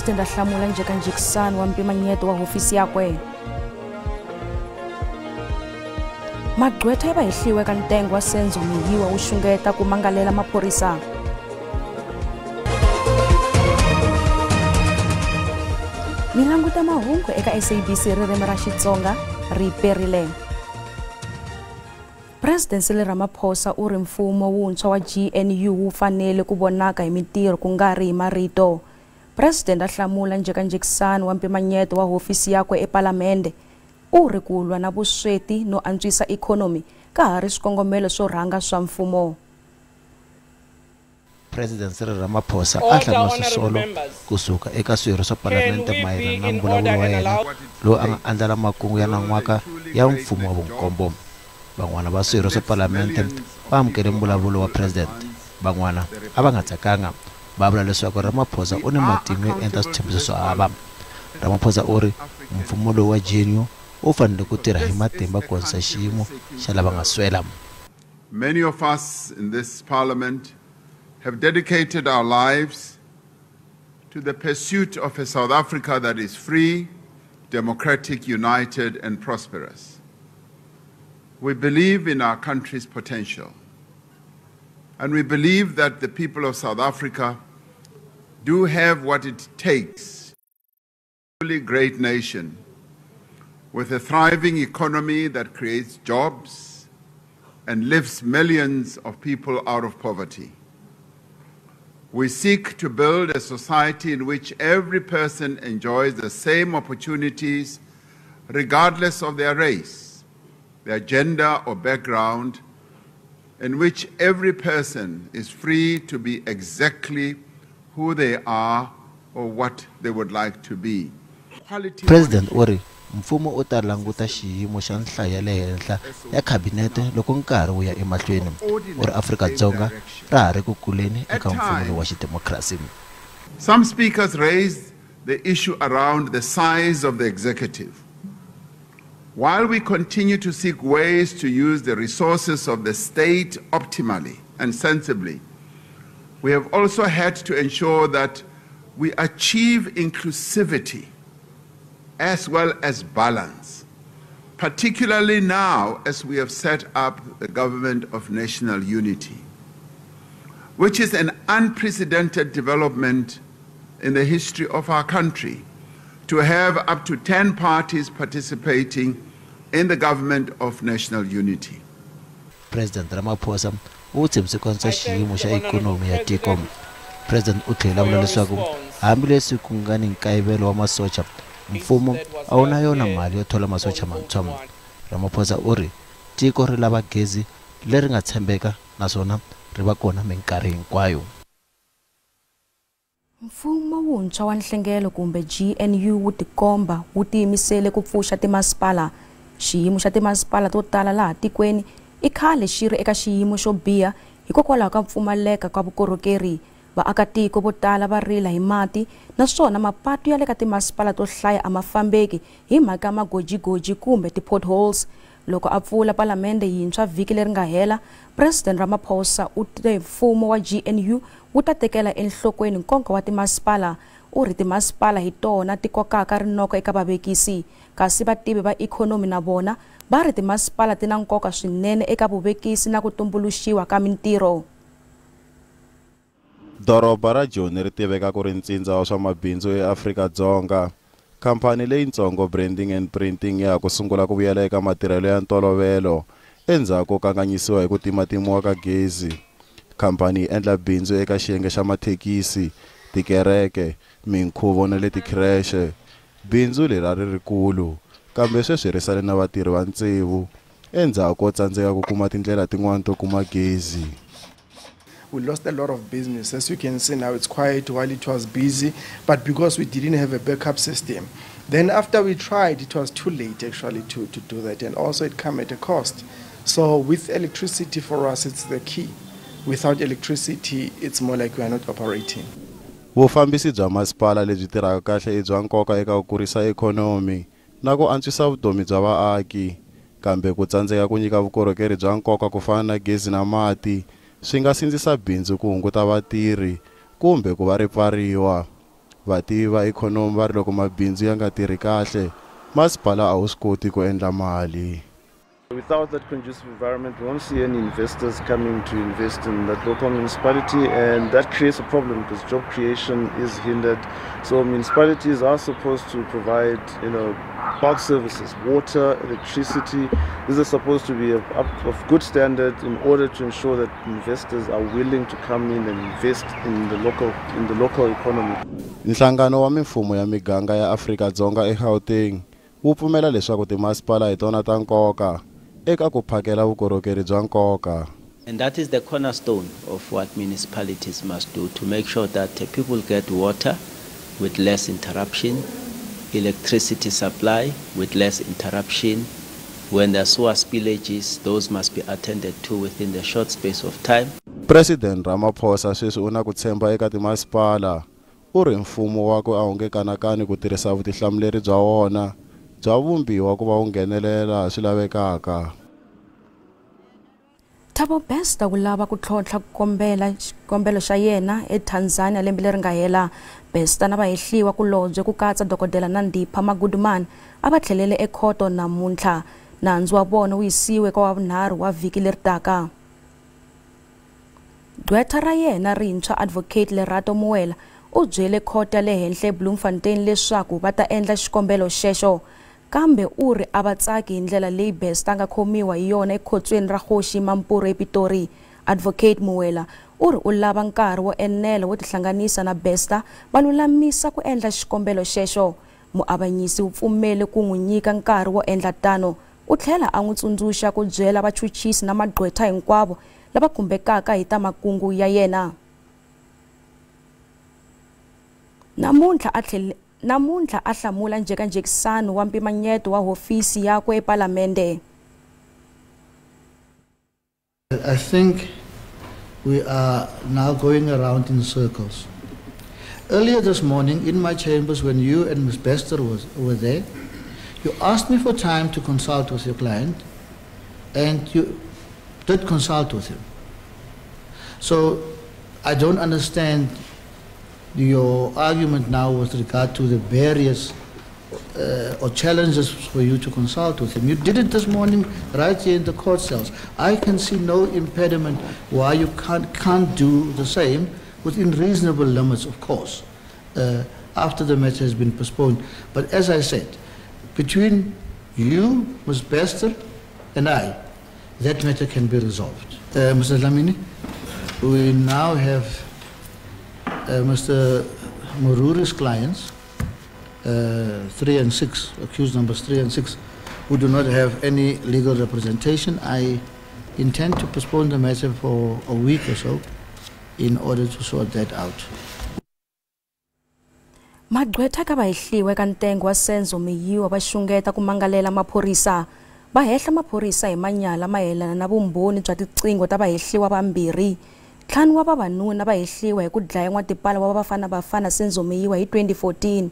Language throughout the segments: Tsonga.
President a hlamula njhekanjhekisano wa mpimanyeto wa hofisi yakwe. Magqwetha ya vahehliwa eka ntengo wa Senzo Meyiwa wu xungeta ku mangalela maphorisa. Mi languta mahungu eka SABC ririmi ra Xitsonga ri perile. President Cyril Ramaphosa u ri mfumo wuntshwa wa GNU wu fanele ku vonaka hi mintirho ku nga ri hi marito. President a hlamula njhekanjhekisano wa mpimanyeto wa hofisi yakwe ePalamende. U ri ku lwa na vusweti no antswisa ikhonomi ka ha ri swikongomelo swo rhanga swa mfumo. President Cyril Ramaphosa a hlamula swisolo kusuka eka swirho swa palamende mayelana na mbulavulo wa yena lowu a nga andlala makungu ya nan'waka ya mfumo wa vunkombo. Van'wana va swirho swa palamende va amukele mbulavulo wa president, van'wana a va nga tsakanga, va vula leswaku Ramaphosa u ni matimu yo endla switshembiso swo hava. Ramaphosa u ri mfumo lowu wa GNU wu fanele ku tirha hi matimba ku antswisa xiyimo xa lava nga swela. Many of us in this parliament have dedicated our lives to the pursuit of a South Africa that is free, democratic, united and prosperous. We believe in our country's potential, and we believe that the people of South Africa do have what it takes to be a truly great nation with a thriving economy that creates jobs and lifts millions of people out of poverty. We seek to build a society in which every person enjoys the same opportunities regardless of their race, their gender or background, in which every person is free to be exactly who they are or what they would like to be. President u ri mfumo u ta languta xiyimo xa nhlayo ya le henhla ya khabinete loko nkarhi wu ya emahlweni. U ri Afrika-Dzonga ra ha ri ku kuleni eka mfumo lowu wa xidemokirasi. Some speakers raised the issue around the size of the executive. While we continue to seek ways to use the resources of the state optimally and sensibly, we have also had to ensure that we achieve inclusivity as well as balance, particularly now as we have set up the government of national unity, which is an unprecedented development in the history of our country, to have up to 10 parties participating in the government of national unity. President Ramaphosa u tshembise ku antswisa xiyimo xa ikhonomi ya tiko. President u tlhela a vula leswaku hambileswi ku nga ni nkayivelo wa masocha, mfumo a wu na yona mali yo thola masocha mantshwa. Ramaphosa u ri tiko ri lava gezi leri nga tshembeka naswona ri va kona minkarhi hinkwayo. Mfumo wuntshwa wa nhlengelo kumbe GNU wu tikomba wu tiyimisele ku pfuxa timasipala. Xiyimo xa timasipala to tala laha tikweni i khale xi ri eka xiyimo xo biha hikokwalaho ka pfumaleka ka vukorhokeri. Vaakatiko vo tala va rila hi mati naswona mapatu ya le ka timasipala to hlaya a ma fambeki hi mhaka ya magojigoji kumbe ti-potholes. Loko a pfula palamende yintshwa vhiki leri nga hela, President Ramaphosa u te mfumo wa GNU wu ta tekela enhlokweni nkoka wa timasipala. U ri timasipala hi tona ti kokaka rinoko eka vavekisi, kasi vativi va ikhonomi na vona va ri timasipala ti na nkoka swinene eka vuvekisi na ku tumbuluxiwa ka mintirho. Doroba ra Joni ri tiveka ku ri ntsindza wa swa mabindzu eAfrika-Dzonga. Khamphani leyitsongo Branding and Printing ya ha ku sungula ku vuyela eka matirhelo ya ntolovelo endzhaku ko kanganyisiwa hi ku timatimiwa ka gezi. Khamphani yi endla bindzu eka xiyenge xa mathekisi, tikereke, minkhuvo na le tikhirexe. Bindzu leri a ri rikulu, kambe sweswi ri sale na vatirhi va tsevu endzhaku ko tsandzeka ku kuma tindlela tin'wana to kuma gezi. We lost a lot of business. As you can see now, it's quiet while it was busy, but because we didn't have a backup system. Then after we tried, it was too late actually to do that, and also it came at a cost. So with electricity for us, it's the key. Without electricity, it's more like we are not operating. Vufambisi bya masipala lebyi tirhaka kahle i bya nkoka eka ku kurisa ikhonomi na ku antswisa vutomi bya vaaki, kambe ku tsandzeka ku nyika vukorhokeri bya nkoka ku fana na gezi na mati swi nga sindzisa bindzu ku hunguta vatirhi kumbe ku va ri pfariwa. Vativi va ikhonomi va ri loko mabindzu ya nga tirhi kahle, masipala a wu swi koti ku endla mali. Without that conducive environment, we won't see any investors coming to invest in that local municipality, and that creates a problem because job creation is hindered. So municipalities are supposed to provide, bulk services, water, electricity. These are supposed to be of good standard in order to ensure that investors are willing to come in and invest in the local economy. Nhlangano wa mimfumo ya miganga ya Afrika-Dzonga eGauteng wu pfumela leswaku timasipala hi tona ta nkoka eka ku phakela vukorhokeri bya nkoka. And that is the cornerstone of what municipalities must do to make sure that people get water with less interruption, electricity supply with less interruption. When there are sewer spillages, those must be attended to within the short space of time. President Ramaphosa sweswi u na ku tshemba eka timasipala. U ri mfumo wakwe a wu nge kanakani ku tirhisa vutihlamuleri bya wona bya vumbiwa ku va wu nghenelela swi lavekaka. Thabo Bester u lava ku tlhontlha xikombelo xa yena eTanzania lembe leri nga hela. Bester na vahehliwa kulobye ku katsa dokodela Nandipha Magudumana a va tlhelele ekhoto namuntlha. Nandzu wa vona wu yisiwe ka wavunharhu wa vhiki leri taka. Gqwetha ra yena rintshwa Advocate Lerato Muwela u byele khoto ya le henhla eBloemfontein leswaku va ta endla xikombelo xexo, kambe u ri a va tsaki hi ndlela leyi Bester a nga khomiwa hi yona ekhotsweni ra Kgosi Mampuru ePitori. Advocate Muwela u ri u lava nkarhi wo enela wo tihlanganisa na Bester va lulamisa ku endla xikombelo xexo. Muavanyisi u pfumele ku n'wi nyika nkarhi wo endla tano. U tlhela a n'wi tsundzuxa ku byela vachuchisi na magqwetha hinkwavo lava khumbekaka hi ta makungu ya yena. Namuntlha a hlamula njhekanjhekisano wa mpimanyeto wa hofisi yakwe ePalamende. I think we are now going around in circles. Earlier this morning in my chambers when you and Ms. Bester were there, you asked me for time to consult with your client, and you did consult with him. So I don't understand your argument now with regard to the barriers or challenges for you to consult with him. You did it this morning right here in the court cells. I can see no impediment why you can't do the same within reasonable limits, of course, after the matter has been postponed. But as I said, between you, Ms. Bester, and I, that matter can be resolved. Mr. Dlamini, we now have Mr. Mururi's clients, 3 and 6, accused numbers 3 and 6, who do not have any legal representation. I intend to postpone the matter for a week or so in order to sort that out. Magqwetha ka vahehliwa eka ntengo wa Senzo Meyiwa va xungeta ku mangalela maphorisa. Va hehla maphorisa hi manyala mayelana na vumbhoni bya tiqingho ta vahehliwa vambirhi. 5 wa vavanuna va hehliwa hi ku dlaya n'watipala wa Bafana Bafana Senzo Meyiwa hi 2014.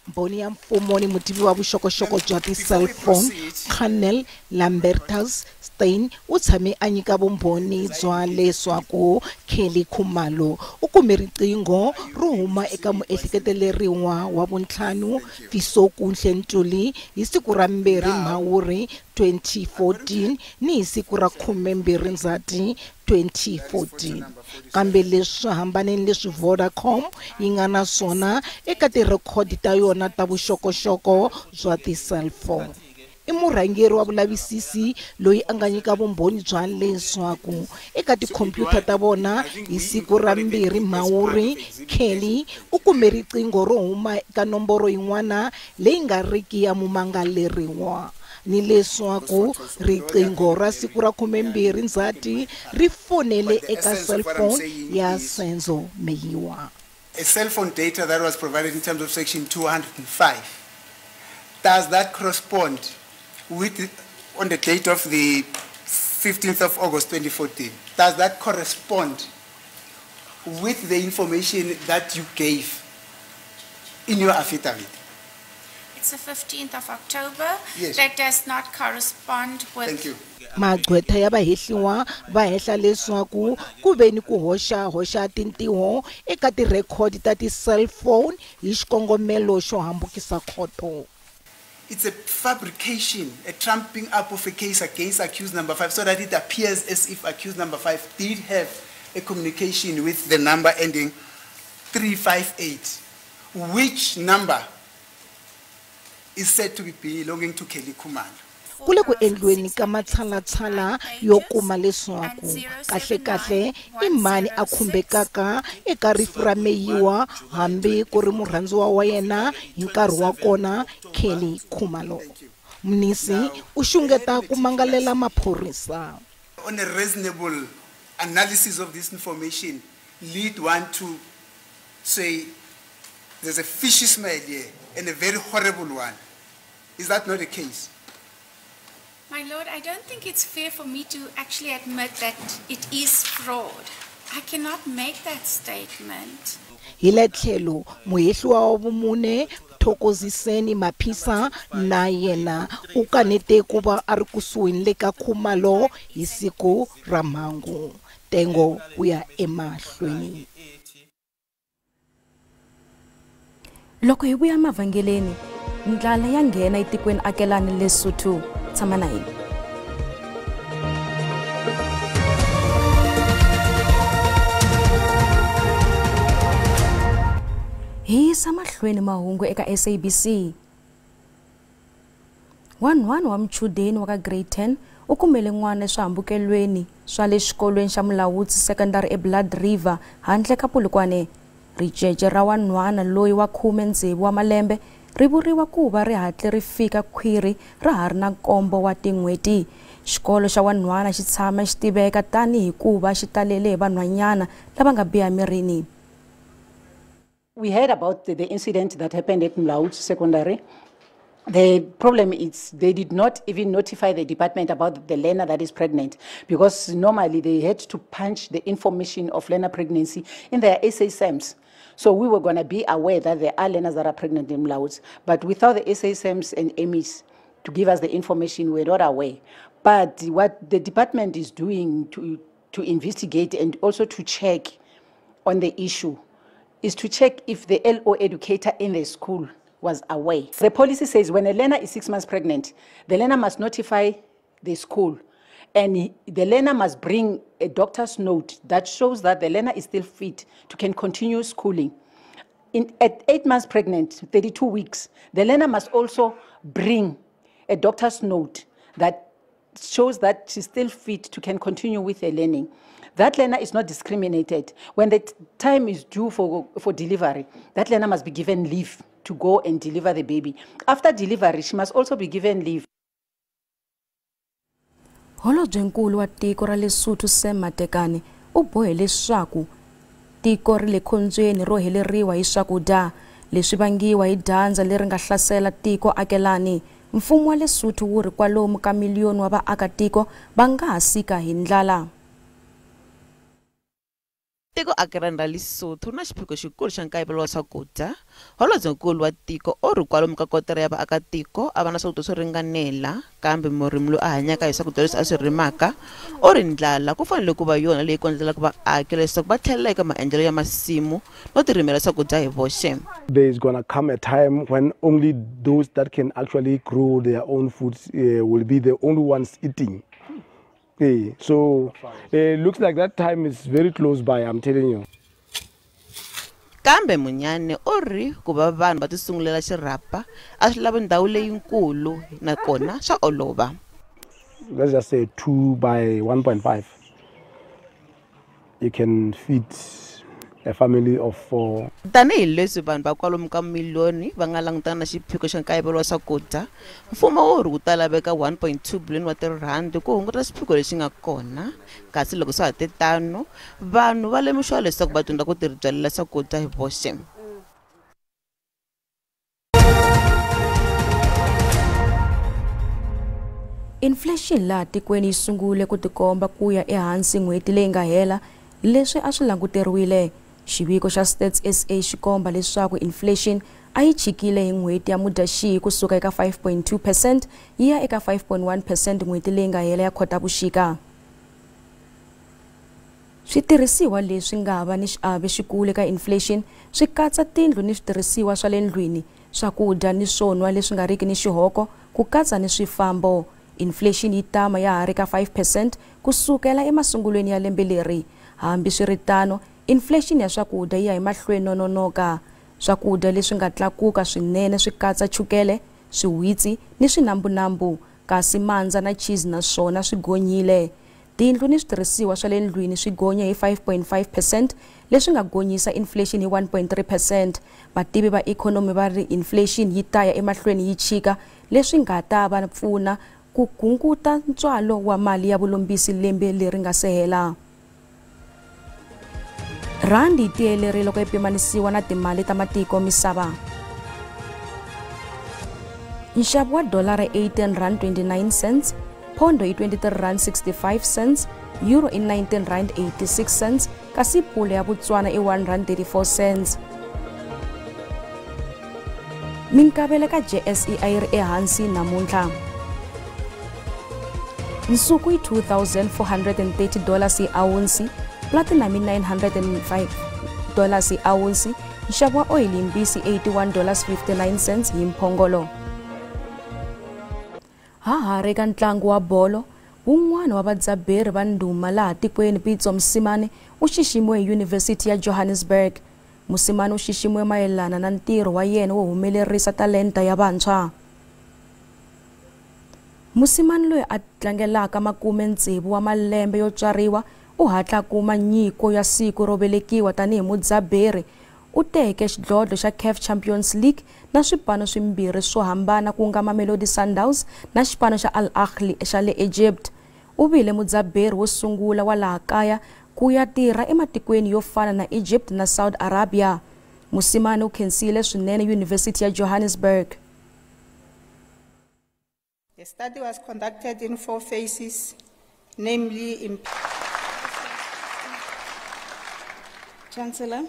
Mbhoni ya mfumo ni mutivi wa vuxokoxoko bya ti-cellphone Colonel Lambertus Stein u tshame a nyika vumbhoni bya leswaku Kelly Khumalo u kume riqingho ro huma eka muehleketeleriwa wa vuntlhanu Fisokuhle Ntuli hi siku ra 2 Mhawuri 2014 ni hi siku ra 12 Ndzhati 2014. Kambe leswi hambaneni leswi Vodacom yi nga na swona eka tirhekhodi ta yona ta vuxokoxoko bya ti-cellphone. I murhangeri wa vulavisisi loyi a nga nyika vumbhoni bya leswaku eka tikhompyuta ta vona hi siku ra 2 Mhawuri Kelly u kume riqingho ro huma eka nomboro yin'wana leyi nga riki ya mumangaleriwa, ni leswaku riqingho ra siku ra 12 Ndzhati ri fonele eka cellphone ya Senzo Meyiwa. A cell phone data that was provided in terms of section 205, does that correspond with, on the date of the 15th of August 2014, does that correspond with the information that you gave in your affidavit? It's the 15th of October. Yes. That does not correspond with. Thank you. Magqwetha ya vahehliwa va hehla leswaku ku ve ni ku hoxahoxa tintiho eka tirhekhodi ta ti-cellphone hi xikongomelo xo hambukisa khoto. It's a fabrication, a trumping up of a case against accused number 5 so that it appears as if accused number 5 did have a communication with the number ending 358, which number is said to be belonging to Kelly Khumalo. Ku le ku endliweni ka matshalatshala yo kuma leswaku kahlekahle i mani a khumbekaka eka rifu ra Meyiwa hambi ku ri murhandziwa wa yena hi nkarhi wa kona Kelly Khumalo. Mnisi u xungeta ku mangalela maphorisa. On a reasonable analysis of this information lead one to say there's a fishy smell here and a very horrible one. Is that not the case? My Lord, I don't think it's fair for me to actually admit that it is fraud. I cannot make that statement. Hi le tlhelo muhehliwa wa vumune Thokoziseni Maphisa na yena u kanete ku va a ri kusuhi ni le ka Khumalo hi siku ra mhangu. Tengo ku ya emahlweni. Loko hi vuya mavhengeleni, ndlala ya nghena etikweni akelani Lesotho. Tshama na hina. Hi yisa mahlweni mahungu eka SABC. Wanhwana wa muchudeni wa ka grade 10 u kumele n'wana eswihambukelweni swa le xikolweni xa Mulaudzi Secondary eBlood River handle ka Polokwane. Ricece ra wanhwana loyi wa 16 wa malembe ri vuriwa ku va ri hatle ri fika khwiri ra ha ri na nkombo wa tin'hweti. Xikolo xa wanhwana xi tshama xi tiveka tanihi ku va xi talele hi vanhwanyana lava nga biha mirini. We heard about the incident that happened at Mulaudzi Secondary. The problem is they did not even notify the department about the learner that is pregnant, because normally they had to punch the information of learner pregnancy in their SASMs. So we were going to be aware that there are learners that are pregnant in Mulaudzi, but without the SASMs and MEs to give us the information, we're not aware. But what the department is doing to investigate and also to check on the issue is to check if the LO educator in the school was aware. The policy says when a learner is 6 months pregnant, the learner must notify the school, and the learner must bring a doctor's note that shows that the learner is still fit to can continue schooling. At 8 months pregnant, 32 weeks, the learner must also bring a doctor's note that shows that she's still fit to can continue with her learning. That learner is not discriminated. When the time is due for delivery, that learner must be given leave to go and deliver the baby. After delivery, she must also be given leave. Holobyenkulu wa tiko ra Lesotho Sam Matekane u bohe leswaku tiko ri le khombyeni ro heleriwa hi swakudya leswi vangiwa hi dyandza leri nga hlasela tiko akelani. Mfumo wa Lesotho wu ri kwalomu ka miliyoni wa vaakatiko va nga ha sika hi ndlala. Tiko akelani ra Lesotho na xiphiqo xikulu xa nkayivelo wa swakudya. Holobyenkulu wa tiko u ri kwalomu ka kotara ya vaakatiko a va na swakudya swo ringanela, kambe murimi loyi a hanyaka hi swakudya leswi a swi rimaka u ri ndlala ku fanele ku va yona leyi kondlelaka vaaki leswaku va tlhelela eka maendlelo ya masimu no tirimela swakudya hi voxe. There is gonna come a time when only those that can actually grow their own foods will be the only ones eating. So it looks like that time is very close by, I'm telling you. Kambe Munyane u ri ku va vanhu va tisungulela xirhapa a swi lavi ndhawu leyikulu nakona swa olova. Let's just say 2 by 1.5. You can feed a family of 4. Tanihi leswi vanhu va kwalomu ka miliyoni va nga langutana na xiphiqo xa nkayivelo wa swakudya, mfumo wu ri wu ta laveka 1.2 billion wa tirhandi ku hunguta xiphiqo lexi nga kona. Kasi loko swa ha te tano, vanhu va lemuxiwa leswaku va dyondza ku tibyalela swakudya hi voxe. Inflation laha tikweni yi sungule ku tikomba ku ya ehansi n'hweti leyi nga hela leswi a swi languteriwile. Xiviko xa Stats SA xi komba leswaku inflation a yi chikile hi n'hweti ya Mudyaxihi kusuka eka 5.2% yi ya eka 5.1% n'hweti leyi nga hela ya Khotavuxika. Switirhisiwa leswi nga va ni xiave xikulu eka inflation swi katsa tindlu ni switirhisiwa swa le ndlwini, swakudya ni swonwa leswi nga riki ni xihoko, ku katsa ni swifambo. Inflation yi tama ya ha ri ka 5% kusukela emasungulweni ya lembe leri. Hambiswiritano, inflation ya swakudya yi ya emahlweni no nonoka. Swakudya leswi nga tlakuka swinene swi katsa chukele, swiwitsi ni swinambunambu, kasi mandza na cheese na swona swi gonyile. Tindlu ni switirhisiwa swa le ndlwini swi gonya hi 5.5%, leswi nga gonyisa inflation hi 1.3%. Vativi va ikhonomi va ri inflation yi ta ya emahlweni yi chika, leswi nga ta va pfuna ku hunguta ntswalo wa mali ya vulombisi lembe leri nga se hela. Randi yi tiyelerile loko yi pimanisiwa na timali ta matiko misava. Nxavo wa dolara R18.29, pondo i R23.65, euro i R19.86, kasi pula ya Botswana i R1.34. Minkavelo ka JSE a yi ri ehansi namuntlha. Nsuku i $2,430 hi awunsi, platinum i $905 hi awunsi, nxavo wa oyili yimbisi $81.59 hi mphongolo. Ha ha ri eka ntlangu wa bolo, wun'wana wa vadzaberi va ndhuma laha tikweni Pitso Mosimane u xiximiwe hi Yunivhesiti ya Johannesburg. Mosimane u xiximiwe mayelana na ntirho wa yena wo humelerisa talenta ya vantshwa. Mosimane loyi a tlangelaka 60 wa malembe yo tswariwa u hatla kuma nyiko ya siku ro velekiwa tanihi mudzaberi. U teke xidlodlo xa CAF Champions League na swipano swimbirhi swo hambana ku nga Mamelodi Sundowns na xipano xa Al Ahly xa le Egypt. U vile mudzaberi wo sungula wa laha kaya ku ya tirha ematikweni yo fana na Egypt na Saudi Arabia. Mosimane u khensile swinene Yunivhesiti ya Johannesburg. The study was conducted in 4 phases, namely in Chancellor,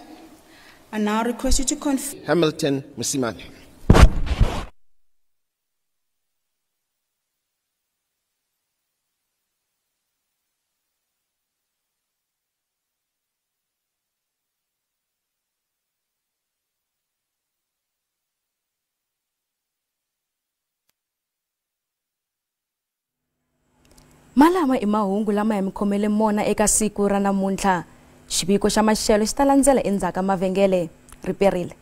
I now request you to confirm. Hamilton Mosimane. Malama i mahungu lama ya mi khomele mona eka siku ra namuntlha. Xiviko xa maxelo xi ta landzela endzhaku ka mavhengele. Riperile.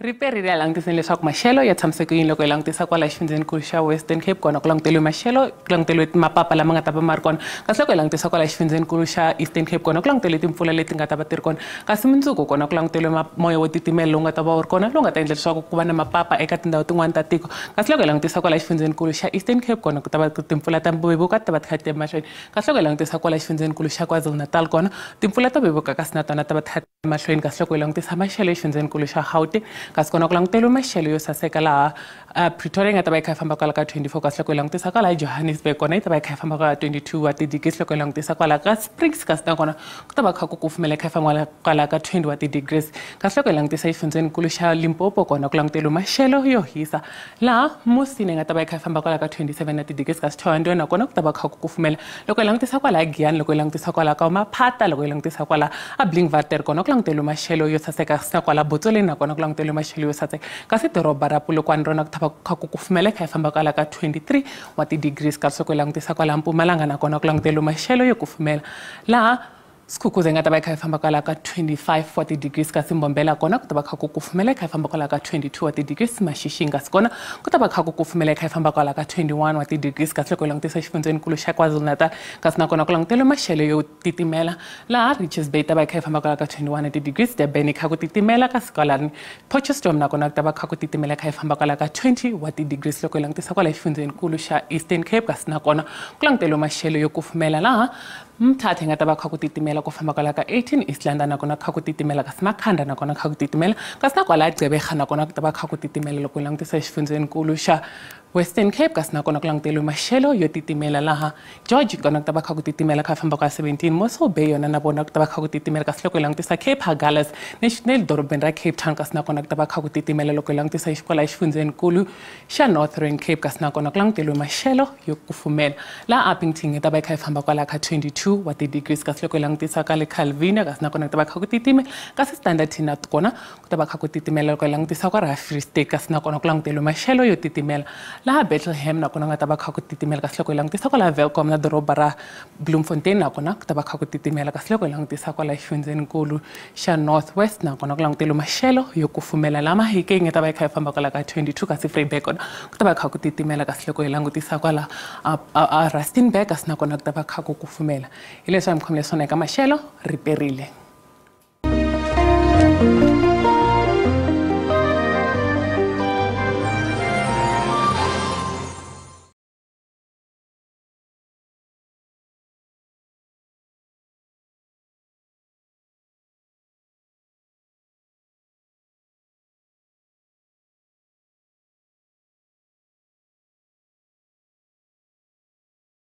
Riperile a langutiseni leswaku maxelo ya tshamiseke yini loko hi langutisa kwala xifundzenikulu xa Western Cape kona ku languteriwe maxelo, ku languteriwe mapapa lama nga ta va ma ri kona. Kasi loko hi langutisa kwala xifundzenikulu xa Eastern Cape kona ku languteriwe timpfula leti nga ta va ti ri kona. Kasi mundzuku kona ku languteriwe moya wo titimela lowu nga ta va wu ri kona lowu nga ta endla leswaku ku va na mapapa eka tindhawu tin'wani ta tiko. Kasi loko hi langutisa kwala xifundzenikulu xa Eastern Cape kona ku ta va timpfula ta vevuka ti ta va ti kha ti ya emahlweni. Kasi loko hi langutisa kwala xifundzenikulu xa KwaZulu-Natal kona timpfula to vevuka kasi na tona ta va ti kha ti ya emahlweni. Kasi loko hi langutisa maxelo exifundzenikulu xa Gauteng kasi kona ku languteriwe maxelo yo saseka laha Pretoria yi nga ta va yi kha yi famba kwala ka 24, kasi loko hi langutisa kwala Johannesburg kona yi ta va yi kha yi famba kwala 22 wa ti-degrees. Loko hi langutisa kwala ka Springs kasi na kona ku ta va kha ku kufumela kha yi famba kwala ka 20 wa ti-degrees. Kasi loko hi langutisa xifundzenikulu xa Limpopo kona ku languteriwe maxelo yo hisa laha Musina yi nga ta va yi kha yi famba kwala ka 27 wa ti-degrees, kasi Thohoyandou nakona ku ta va kha ku kufumela. Loko hi langutisa kwala Giyani, loko hi langutisa kwala ka Maphata, loko hi langutisa kwala a Blinkwater kona ku languteriwe maxelo yo saseka, kasi na kwala Botswana nakona ku languteriwe maxelo yo saseka. Kasi doroba ra Polokwane rona ku ta va kha ku kufumela kha yi famba kwala ka 23 wa ti-degrees. Kasi loko hi langutisa kwala Mpumalanga nakona ku languteriwe maxelo yo kufumela laha Skukuza nga ta va yi kha yi famba kwala ka 25 wa ti-degrees, kasi Mbombela kona ku ta va kha ku kufumela kha yi famba kwala ka 22 wa ti-degrees. Maxixi kasi kona ku ta va kha ku kufumela kha yi famba kwala ka 21 wa ti-degrees. Kasi loko hi langutisa xifundzenikulu xa KwaZulu-Natal kasi nakona ku languteriwe maxelo yo titimela laha Richards Bay ta va yi kha yi famba kwala ka 21 wa ti-degrees, Durban kha ku titimela, kasi kwalani Potchefstroom nakona ku ta va kha ku titimela kha yi famba kwala ka 20 wa ti-degrees. Loko hi langutisa kwala xifundzenikulu xa Eastern Cape kasi nakona ku languteriwe maxelo yo kufumela laha Mthatha yi nga ta va kha ku titimela ku famba kwala ka 18, East London nakona kha ku titimela, kasi Makhanda nakona kha ku titimela, kasi na kwala Gqeberha nakona ku ta va kha ku titimela loko hi langutisa xifundzenikulu xa Western Cape, kasi nakona ku languteriwe maxelo yo titimela laha George kona ku ta va kha ku titimela kha famba ka 17, Mossel Bay yona na vona ku ta va kha ku titimela, kasi loko hi langutisa Cape Agulhas ni le dorobeni ra Cape Town, kasi nakona ku ta va kha ku titimela loko hi langutisa kwala xifundzenikulu xa Northern Cape, kasi nakona ku languteriwe maxelo yo kufumela laha Upington yi ta va yi kha yi famba kwala ka 22 wa ti-degrees, kasi loko hi langutisa ka le Calvinia, kasi nakona ku ta va kha ku titimela, kasi Standerton na kona ku ta va kha ku titimela loko hi langutisa kwala Free State, kasi nakona ku languteriwe maxelo yo titimela laha Bethlehem nakona nga ta va kha ku titimela, kasi loko hi langutisa kwala Welkom na doroba ra Bloemfontein nakona ku ta va kha ku titimela, kasi loko hi langutisa kwala xifundzenikulu xa North West nakona ku languteriwe maxelo yo kufumela lama hi ke yi nga ta va yi kha yi famba kwala ka 22, kasi Vryburg kona ku ta va kha ku titimela, kasi loko hi langutisa kwala a Rustenburg, kasi nakona ku ta va kha ku kufumela. Hi leswi a mi khomile swona eka maxelo riperile.